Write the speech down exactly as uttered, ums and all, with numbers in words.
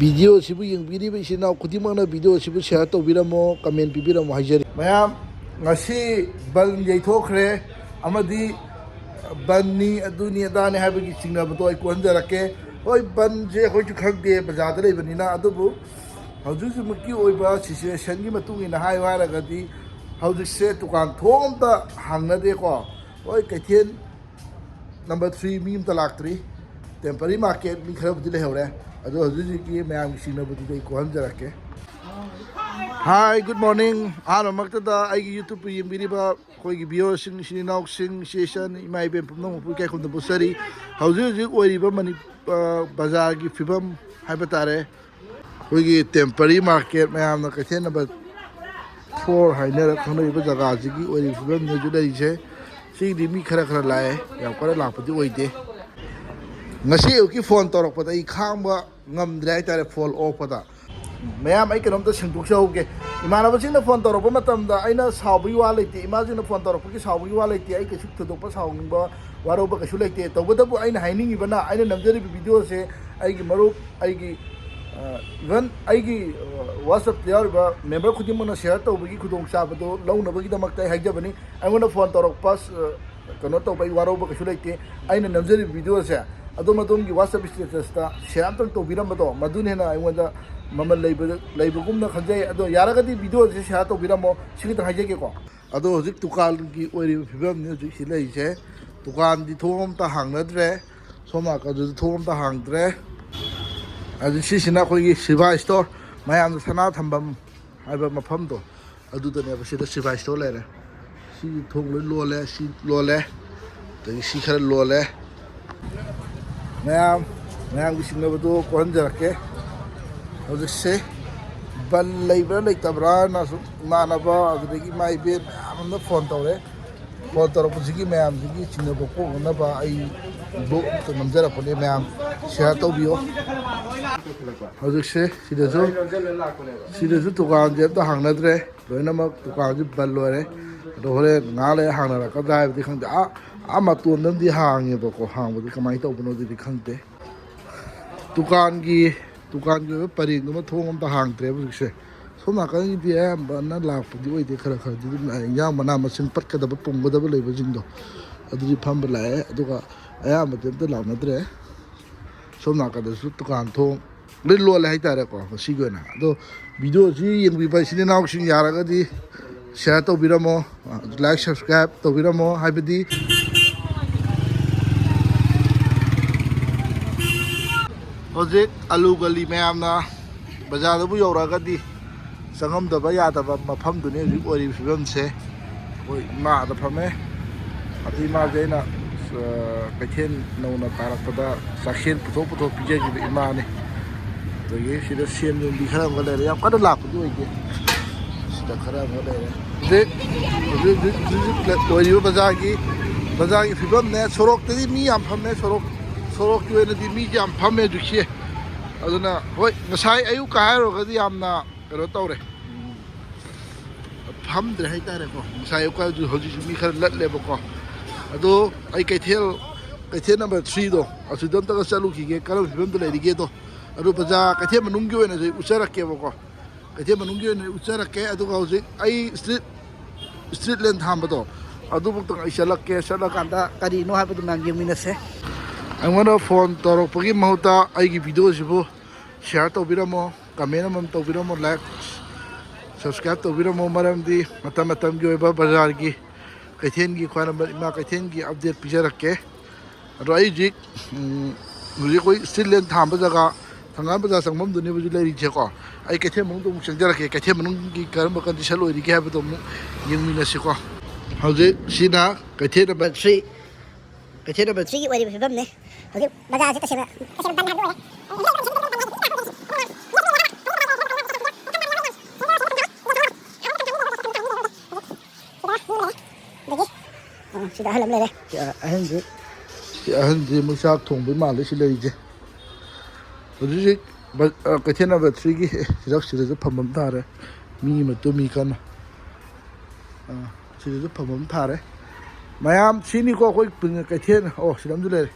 ꯚꯤꯗꯤꯑꯣꯁꯤꯕꯨ ꯌꯦꯡꯕꯤꯔꯤꯕ ꯏꯆꯤꯟ ꯏꯅꯥꯎ ꯈꯨꯗꯤꯡꯃꯛꯅ ꯚꯤꯗꯤꯑꯣꯁꯤꯕꯨ ꯁꯤꯌꯥꯔ ꯇꯧꯕꯤꯔꯝꯃꯣ, ꯀꯃꯦꯟ ꯄꯤꯕꯤꯔꯝꯃꯣ ꯍꯥꯏꯖꯔꯤ꯫ ꯃꯌꯥꯝ, ꯉꯁꯤ ꯕꯟ ꯌꯩꯊꯣꯛꯈ꯭ꯔꯦ ꯑꯃꯗꯤ ꯕꯟꯅꯤ, ꯑꯗꯨꯅꯤ ꯑꯗꯥꯅꯤ ꯍꯥꯏꯕꯒꯤ ꯆꯤꯡꯅꯕꯗꯣ ꯑꯩ ꯀꯣꯛꯍꯟꯖꯔꯛꯀꯦ꯫ ꯍꯣꯏ, ꯕꯟꯁꯦ ꯑꯩꯈꯣꯏꯁꯨ ꯈꯪꯗꯦ ꯕꯖꯥꯔꯗ ꯂꯩꯕꯅꯤꯅ, ꯑꯗꯨꯕꯨ ꯍꯧꯖꯤꯛ ꯍꯧꯖꯤꯛꯃꯛꯀꯤ ꯑꯣꯏꯕ ꯁꯤꯆꯨꯋꯦꯁꯟꯒꯤ ꯃꯇꯨꯡ ꯏꯟꯅ ꯍꯥꯏꯌꯨ ꯍꯥꯏꯔꯒꯗꯤ, ꯍꯧꯖꯤꯛꯁꯦ ꯗꯨꯀꯥꯟ ꯊꯣꯡ ꯑꯝꯇ ꯍꯥꯡꯅꯗꯦꯀꯣ꯫ ꯍꯣꯏ, ꯀꯩꯊꯦꯜ ꯅꯝꯕꯔ ꯊ꯭ꯔꯤ ꯃꯤ ꯑꯝꯇ ꯂꯥꯛꯇ꯭ꯔꯤ꯫ ꯇꯦꯝꯄꯔꯔꯤ ꯃꯥꯔꯀꯦꯠ ꯃꯤ ꯈꯔꯕꯨꯗꯤ ꯂꯩꯍꯧꯔꯦ꯫ ꯑꯗꯣ ꯍꯧꯖꯤꯛ ꯍꯧꯖꯤꯛꯀꯤ ꯃꯌꯥꯝꯒꯤ ꯆꯤꯡꯅꯕꯗꯨꯗꯤ ꯑꯩ ꯀꯣꯛꯍꯟꯖꯔꯛꯀꯦ꯫ Hi, good morning. ꯑꯍꯥꯟꯕꯃꯛꯇꯗ ꯑꯩꯒꯤ YouTube ꯌꯦꯡꯕꯤꯔꯤꯕ ꯑꯩꯈꯣꯏꯒꯤ ꯚꯤꯌꯔꯁꯤꯡ, ꯏꯆꯤꯟ ꯏꯅꯥꯎꯁꯤꯡ, ꯏꯆꯦ ꯏꯆꯟ, ꯏꯃꯥ ꯏꯕꯦꯟ ꯄꯨꯝꯅꯃꯛꯄꯨ ꯏꯀꯥꯏ ꯈꯨꯝꯅꯕ ꯎꯠꯆꯔꯤ꯫ ꯍꯧꯖꯤꯛ ꯍꯧꯖꯤꯛ ꯑꯣꯏꯔꯤꯕ ꯃꯅꯤ-, ꯑ, ꯕꯖꯥꯔꯒꯤ ꯐꯤꯕꯝ ꯍꯥꯏꯕ ꯇꯥꯔꯦ, ꯑꯩꯈꯣꯏꯒꯤ ꯇꯦꯝꯄꯔꯔꯤ ꯃꯥꯔꯀꯦꯠ ꯃꯌꯥꯝꯅ ꯀꯩꯊꯦꯜ ꯅꯝꯕꯔ ꯐꯣꯔ ꯍꯥꯏꯅꯔ ꯈꯪꯅꯔꯤꯕ ꯖꯒꯥꯁꯤꯒꯤ ꯑꯣꯏꯔꯤꯕ ꯐꯤꯕꯝꯅꯤ ꯍꯧꯖꯤꯛ ꯂꯩꯔꯤꯁꯦ꯫ ꯁꯤꯒꯤꯗꯤ ꯃꯤ ꯈꯔ ꯈꯔ ꯂꯥꯛꯑꯦ, ꯌꯥꯝ ꯀꯟꯅ ꯂꯥꯛꯄꯗꯤ ꯑꯣꯏꯗꯦ꯫ ꯉꯁꯤ ꯑꯌꯨꯛꯀꯤ ꯐꯣꯟ ꯇꯧꯔꯛꯄꯗ ꯑꯩ ꯈꯥꯡꯕ ꯉꯝꯗ꯭ꯔꯦ ꯍꯥꯏꯇꯥꯔꯦ, ꯐꯣꯟ ꯑꯣꯛꯄꯗ꯫ ꯃꯌꯥꯝ, ꯑꯩ ꯀꯩꯅꯣꯝꯇ ꯁꯦꯡꯗꯣꯛꯆꯍꯧꯒꯦ꯫ ꯏꯃꯥꯟꯅꯕꯁꯤꯡꯅ ꯐꯣꯟ ꯇꯧꯔꯛꯄ ꯃꯇꯝꯗ ꯑꯩꯅ ꯁꯥꯎꯕꯒꯤ ꯋꯥ ꯂꯩꯇꯦ, ꯏꯃꯥꯁꯤꯡꯅ ꯐꯣꯟ ꯇꯧꯔꯛꯄꯒꯤ ꯁꯥꯎꯕꯒꯤ ꯋꯥ ꯂꯩꯇꯦ, ꯑꯩ ꯀꯩꯁꯨ ꯊꯣꯏꯗꯣꯛꯄ ꯁꯥꯎꯅꯤꯡꯕ ꯋꯥꯔꯧꯕ ꯀꯩꯁꯨ ꯂꯩꯇꯦ꯫ ꯇꯧꯕꯇꯕꯨ ꯑꯩꯅ ꯍꯥꯏꯅꯤꯡꯉꯤꯕꯅ, ꯑꯩꯅ ꯅꯝꯖꯔꯤꯕ ꯚꯤꯗꯤꯑꯣꯁꯦ ꯑꯩꯒꯤ ꯃꯔꯨꯞ, ꯑꯩꯒꯤ, ꯑ, even ꯑꯩꯒꯤ, ꯑ, WhatsApp-ꯇ ꯌꯥꯎꯔꯤꯕ ꯃꯦꯝꯕꯔ ꯈꯨꯗꯤꯡꯃꯛꯅ ꯁꯤꯌꯥꯔ ꯇꯧꯕꯒꯤ ꯈꯨꯗꯣꯡꯆꯥꯕꯗꯣ ꯂꯧꯅꯕꯒꯤꯗꯃꯛꯇ ꯑꯩ ꯍꯥꯏꯖꯕꯅꯤ꯫ ꯑꯩꯉꯣꯟꯗ ꯐꯣꯟ ꯇꯧꯔꯛꯄ, ꯑ, ꯀꯩꯅꯣ ꯇꯧꯕ ꯑꯩ ꯋꯥꯔꯧꯕ ꯀꯩꯁꯨ ꯂꯩꯇꯦ꯫ ꯑꯩꯅ ꯅꯝꯖꯔꯤꯕ ꯚꯤꯗꯤꯑꯣꯁꯦ ꯑꯗꯣꯝ ꯑꯗꯣꯝꯒꯤ WhatsApp status-ꯇ ꯁꯤꯌꯥꯔ ꯑꯝꯇꯪ ꯇꯧꯕꯤꯔꯝꯕꯗꯣ, ꯃꯗꯨꯅ ꯍꯦꯟꯅ ꯑꯩꯉꯣꯟꯗ ꯃꯃꯜ ꯂꯩꯕ, ꯂꯩꯕꯒꯨꯝꯅ ꯈꯟꯖꯩ꯫ ꯑꯗꯣ ꯌꯥꯔꯒꯗꯤ ꯚꯤꯗꯤꯑꯣꯁꯦ ꯁꯤꯌꯥꯔ ꯇꯧꯕꯤꯔꯝꯃꯣ, ꯁꯤ ꯈꯤꯇꯪ ꯍꯥꯏꯖꯒꯦꯀꯣ꯫ ꯑꯗꯣ ꯍꯧꯖꯤꯛ ꯗꯨꯀꯥꯟꯒꯤ ꯑꯣꯏꯔꯤꯕ ꯐꯤꯕꯝꯅꯤ ꯍꯧꯖꯤꯛ ꯁꯤ ꯂꯩꯔꯤꯁꯦ꯫ ꯗꯨꯀꯥꯟꯗꯤ ꯊꯣꯡ ꯑꯝꯇ ꯍꯥꯡꯅꯗ꯭ꯔꯦ, ꯁꯣꯝ ꯅꯥꯀꯟꯗꯁꯨ ꯊꯣꯡ ꯑꯝꯇ ꯍꯥꯡꯗ꯭ꯔꯦ꯫ ꯑꯗꯨ ꯁꯤꯁꯤꯅ ꯑꯩꯈꯣꯏꯒꯤ ꯁꯤꯚꯥ ꯏꯁꯇꯣꯔ, ꯃꯌꯥꯝꯅ ꯁꯅꯥ ꯊꯝꯐꯝ ꯍꯥꯏꯕ ꯃꯐꯝꯗꯣ, ꯑꯗꯨꯗꯅꯦꯕ꯫ ꯁꯤꯗ ꯁꯤꯚꯥ ꯏꯁꯇꯣꯔ ꯂꯩꯔꯦ꯫ ꯁꯤ ꯊꯣꯡ ꯂꯣꯏ ꯂꯣꯜꯂꯦ, ꯁꯤ ꯂꯣꯜꯂꯦ, ꯑꯗꯒꯤ ꯁꯤ ꯈꯔ ꯂꯣꯜꯂꯦ꯫ ꯃꯌꯥꯝ, ꯃꯌꯥꯝꯒꯤ ꯆꯤꯡꯅꯕꯗꯨ ꯀꯣꯛꯍꯟꯖꯔꯛꯀꯦ꯫ ꯍꯧꯖꯤꯛꯁꯦ ꯕꯟ ꯂꯩꯕ꯭ꯔꯥ ꯂꯩꯇꯕ꯭ꯔꯥꯅ ꯁꯨꯝ ꯏꯃꯥꯟꯅꯕ ꯑꯗꯨꯗꯒꯤ ꯏꯃꯥ ꯏꯕꯦꯟ ꯃꯌꯥꯝ ꯑꯃꯅ ꯐꯣꯟ ꯇꯧꯔꯦ꯫ ꯐꯣꯟ ꯇꯧꯔꯛꯄꯁꯤꯒꯤ ꯃꯌꯥꯝꯁꯤꯒꯤ ꯆꯤꯡꯅꯕ ꯀꯣꯛꯅꯅꯕ ꯑꯩ ꯕ꯭ꯂꯣꯛ ꯑꯝꯇ ꯅꯝꯖꯔꯛꯄꯅꯦ꯫ ꯃꯌꯥꯝ ꯁꯤꯌꯥꯔ ꯇꯧꯕꯤꯌꯣ꯫ ꯍꯧꯖꯤꯛꯁꯦ ꯁꯤꯗꯁꯨ, ꯁꯤꯗꯁꯨ ꯗꯨꯀꯥꯟꯁꯦ ꯑꯝꯇ ꯍꯥꯡꯅꯗ꯭ꯔꯦ꯫ ꯂꯣꯏꯅꯃꯛ ꯗꯨꯀꯥꯟꯁꯤ ꯕꯟ ꯂꯣꯏꯔꯦ꯫ ꯑꯗꯣ ꯍꯣꯔꯦꯟ ꯉꯥꯏꯍꯥꯛ ꯂꯩꯔ ꯍꯥꯡꯅꯔꯛꯀꯗ꯭ꯔꯥ ꯍꯥꯏꯕꯗꯤ ꯈꯪꯗꯦ꯫ ꯑꯥ, ꯑꯥ ꯃꯇꯣꯟꯗꯗꯤ ꯍꯥꯡꯉꯦꯕꯀꯣ, ꯍꯥꯡꯕꯗꯤ ꯀꯃꯥꯏꯅ ꯇꯧꯕꯅꯣꯗꯨꯗꯤ ꯈꯪꯗꯦ꯫ ꯗꯨꯀꯥꯟꯒꯤ ꯗꯨꯀꯥꯟꯒꯤ ꯑꯣꯏꯕ ꯄꯔꯦꯡꯗꯨꯃ ꯊꯣꯡ ꯑꯝꯇ ꯍꯥꯡꯗ꯭ꯔꯦꯕ ꯍꯧꯖꯤꯛꯁꯦ꯫ ꯁꯣꯝ ꯅꯥꯀꯟꯒꯤꯗꯤ ꯑꯌꯥꯝꯕꯅ ꯂꯥꯛꯄꯗꯤ ꯑꯣꯏꯗꯦ, ꯈꯔ ꯈꯔꯗꯤ ꯑꯗꯨꯝ ꯂꯥꯛꯑꯦ꯫ ꯏꯟꯖꯥꯡ ꯃꯅꯥ ꯃꯁꯤꯡ ꯄꯠꯀꯗꯕ ꯄꯨꯝꯒꯗꯕ ꯂꯩꯕꯁꯤꯡꯗꯣ ꯑꯗꯨꯗꯤ ꯐꯝꯕ ꯂꯥꯛꯑꯦ, ꯑꯗꯨꯒ ꯑꯌꯥꯝꯕꯗꯤ ꯑꯝꯇ ꯂꯥꯛꯅꯗ꯭ꯔꯦ꯫ ꯁꯣꯝ ꯅꯥꯀꯟꯗꯁꯨ ꯗꯨꯀꯥꯟ ꯊꯣꯡ ꯂꯣꯏ ꯂꯣꯜꯂꯦ ꯍꯥꯏꯇꯥꯔꯦꯀꯣ꯫ ꯉꯁꯤꯒꯤ ꯑꯣꯏꯅ ꯑꯗꯣ ꯚꯤꯗꯤꯑꯣꯁꯤ ꯌꯦꯡꯕꯤꯕ ꯏꯆꯤꯟ ꯏꯅꯥꯎꯁꯤꯡ ꯌꯥꯔꯒꯗꯤ ꯁꯤꯌꯥꯔ ꯇꯧꯕꯤꯔꯝꯃꯣ, ꯂꯥꯏꯛ ꯁꯕꯁꯀ꯭ꯔꯥꯏꯕ ꯇꯧꯕꯤꯔꯝꯃꯣ꯫ ꯍꯥꯏꯕꯗꯤ ꯍꯧꯖꯤꯛ ꯑꯂꯨ ꯒꯂꯤ ꯃꯌꯥꯝꯅ ꯕꯖꯥꯔꯗꯕꯨ ꯌꯧꯔꯛꯑꯒꯗꯤ ꯆꯪꯉꯝꯗꯕ ꯌꯥꯗꯕ ꯃꯐꯝꯗꯨꯅꯤ ꯍꯧꯖꯤꯛ ꯑꯣꯏꯔꯤꯕ ꯐꯤꯕꯝꯁꯦ꯫ ꯑꯩꯈꯣꯏ ꯏꯃꯥꯗ ꯐꯝꯃꯦ꯫ ꯑꯗꯨ ꯏꯃꯥꯁꯦ ꯑꯩꯅ, ꯑ, ꯀꯩꯊꯦꯜ ꯅꯧꯅ ꯇꯥꯔꯛꯄꯗ ꯆꯥꯛꯁꯦꯟ ꯄꯨꯊꯣꯛ ꯄꯨꯊꯣꯛ ꯄꯤꯖꯈꯤꯕ ꯏꯃꯥꯅꯤ꯫ ꯑꯗꯒꯤ ꯁꯤꯗ ꯁꯦꯝ ꯌꯣꯟꯕꯤ ꯈꯔ ꯑꯃꯒ ꯂꯩꯔꯦ, ꯌꯥꯝ ꯀꯟꯅ ꯂꯥꯛꯄꯗꯤ ꯑꯣꯏꯗꯦ꯫ ꯁꯤꯗ ꯈꯔ ꯑꯃꯒ ꯂꯩꯔꯦ꯫ ꯍꯧꯖꯤꯛ, ꯍꯧꯖꯤꯛ, ꯍꯧꯖꯤꯛ, ꯍꯧꯖꯤꯛ ꯑꯣꯏꯔꯤꯕ ꯕꯖꯥꯔꯒꯤ, ꯕꯖꯥꯔꯒꯤ ꯐꯤꯕꯝꯅꯦ꯫ ꯁꯣꯔꯣꯛꯇꯗꯤ ꯃꯤ ꯌꯥꯝ ꯐꯝꯃꯦ, ꯁꯣꯔꯣꯛ, ꯁꯣꯔꯣꯛꯀꯤ ꯑꯣꯏꯅꯗꯤ ꯃꯤꯁꯦ ꯌꯥꯝ ꯐꯝꯃꯦ ꯍꯧꯖꯤꯛꯁꯦ꯫ ꯑꯗꯨꯅ ꯍꯣꯏ, ꯉꯁꯥꯏ ꯑꯌꯨꯛꯀ ꯍꯥꯏꯔꯨꯔꯒꯗꯤ ꯌꯥꯝꯅ ꯀꯩꯅꯣ ꯇꯧꯔꯦ, ꯐꯝꯗ꯭ꯔꯦ ꯍꯥꯏꯇꯥꯔꯦꯀꯣ꯫ ꯉꯁꯥꯏ ꯑꯌꯨꯛꯀ ꯍꯧꯖꯤꯛꯁꯨ ꯃꯤ ꯈꯔ ꯂꯠꯂꯦꯕꯀꯣ꯫ ꯑꯗꯣ ꯑꯩ ꯀꯩꯊꯦꯜ, ꯀꯩꯊꯦꯜ ꯅꯝꯕꯔ ꯊ꯭ꯔꯤꯗꯣ ꯑꯁꯤꯗ ꯑꯝꯇꯒ ꯆꯠꯂꯨꯈꯤꯒꯦ, ꯀꯔꯝꯕ ꯐꯤꯕꯝꯗ ꯂꯩꯔꯤꯒꯦꯗꯣ꯫ ꯑꯗꯣ ꯕꯖꯥꯔ ꯀꯩꯊꯦꯜ ꯃꯅꯨꯡꯒꯤ ꯑꯣꯏꯅꯁꯨ ꯑꯩ ꯎꯠꯆꯔꯛꯀꯦꯕꯀꯣ꯫ ꯀꯩꯊꯦꯜ ꯃꯅꯨꯡꯒꯤ ꯑꯣꯏꯅ ꯎꯠꯆꯔꯛꯀꯦ꯫ ꯑꯗꯨꯒ ꯍꯧꯖꯤꯛ ꯑꯩ ꯁ꯭ꯇ꯭ꯔꯤꯠ, ꯁ꯭ꯇ꯭ꯔꯤꯠ ꯂꯦꯟ ꯊꯥꯝꯕꯗꯣ ꯑꯗꯨꯕꯨꯛꯇꯪ ꯑꯩ ꯆꯠꯂꯛꯀꯦ꯫ ꯆꯠꯂꯀꯥꯟꯗ ꯀꯔꯤꯅꯣ ꯍꯥꯏꯕꯗꯨ ꯃꯌꯥꯝ ꯌꯦꯡꯃꯤꯟꯅꯁꯦ꯫ ꯑꯩꯉꯣꯟꯗ ꯐꯣꯟ ꯇꯧꯔꯛꯄꯒꯤ ꯃꯍꯨꯠꯇ ꯑꯩꯒꯤ ꯚꯤꯗꯤꯑꯣꯁꯤꯕꯨ ꯁꯤꯌꯥꯔ ꯇꯧꯕꯤꯔꯝꯃꯣ, ꯀꯃꯦꯟ ꯑꯃꯃꯝ ꯇꯧꯕꯤꯔꯝꯃꯣ, ꯂꯥꯏꯛ, ꯁꯕꯁꯀ꯭ꯔꯥꯏꯕ ꯇꯧꯕꯤꯔꯝꯃꯣ꯫ ꯃꯔꯝꯗꯤ ꯃꯇꯝ ꯃꯇꯝꯒꯤ ꯑꯣꯏꯕ ꯕꯖꯥꯔꯒꯤ ꯀꯩꯊꯦꯜꯒꯤ, ꯈ꯭ꯋꯥꯏꯔꯝꯕꯟ ꯏꯃꯥ ꯀꯩꯊꯦꯜꯒꯤ ꯑꯞꯗꯦꯠ ꯄꯤꯖꯔꯛꯀꯦ꯫ ꯑꯗꯣ ꯑꯩ ꯍꯧꯖꯤꯛ, ꯎꯝ, ꯍꯧꯖꯤꯛ ꯑꯩꯈꯣꯏ ꯁ꯭ꯇ꯭ꯔꯤꯠ ꯂꯦꯟ ꯊꯥꯝꯕ ꯖꯒꯥ, ꯊꯪꯒꯥꯜ ꯕꯖꯥꯔ ꯆꯪꯐꯝꯗꯨꯅꯦꯕ ꯍꯧꯖꯤꯛ ꯂꯩꯔꯤꯁꯦꯀꯣ꯫ ꯑꯩ ꯀꯩꯊꯦꯜ ꯃꯅꯨꯡꯗ ꯑꯃꯨꯛ ꯆꯪꯖꯔꯛꯀꯦ꯫ ꯀꯩꯊꯦꯜ ꯃꯅꯨꯡꯒꯤ ꯀꯔꯝꯕ ꯀꯟꯗꯤꯁꯟ ꯑꯣꯏꯔꯤꯒꯦ ꯍꯥꯏꯕꯗꯣ ꯑꯃꯨꯛ ꯌꯦꯡꯃꯤꯟꯅꯁꯤꯀꯣ꯫ ꯍꯧꯖꯤꯛ ꯁꯤꯅ ꯀꯩꯊꯦꯜ ꯅꯝꯕꯔ ꯊ꯭ꯔꯤ, ꯀꯩꯊꯦꯜ ꯅꯝꯕꯔ ꯊ꯭ꯔꯤꯒꯤ ꯑꯣꯏꯔꯤꯕ ꯐꯤꯕꯝꯅꯦ꯫ ꯍꯧꯖꯤꯛ ꯕꯖꯥꯔꯁꯦ ꯇꯁꯦꯡꯅ, ꯇꯁꯦꯡꯅ ꯕꯟ ꯍꯥꯏꯕꯗꯨ ꯑꯣꯏꯔꯦ꯫ ꯁꯤꯗ ꯃꯤ ꯂꯩꯔꯦ꯫ ꯑꯗꯒꯤ, ꯑꯣ, ꯁꯤꯗ ꯑꯍꯜ ꯑꯃ ꯂꯩꯔꯦ꯫ ꯁꯤ ꯑꯍꯟꯁꯤ, ꯁꯤ ꯑꯍꯟꯁꯤ ꯃꯣꯏ ꯆꯥꯛ ꯊꯣꯡꯕꯩ ꯃꯥꯜꯂꯦ ꯁꯤ ꯂꯩꯔꯤꯁꯦ꯫ ꯍꯧꯖꯤꯛ ꯍꯧꯖꯤꯛ ꯕ-, ꯑ, ꯀꯩꯊꯦꯜ ꯅꯝꯕꯔ ꯊ꯭ꯔꯤꯒꯤ, ꯑꯦ, ꯁꯤꯗ, ꯁꯤꯗꯁꯨ ꯐꯝꯐꯝ ꯊꯥꯔꯦ꯫ ꯃꯤ ꯑꯃ ꯇꯨꯝꯃꯤ ꯀꯟꯅ꯫ ꯑ, ꯁꯤꯗꯁꯨ ꯐꯝꯐꯝ ꯊꯥꯔꯦ꯫ ꯃꯌꯥꯝ ꯁꯤꯅꯤꯀꯣ ꯑꯩꯈꯣꯏ ꯀꯩꯊꯦꯜ꯫ ꯑꯣ, ꯁꯤꯗ ꯑꯃꯁꯨ ꯂꯩꯔꯦ꯫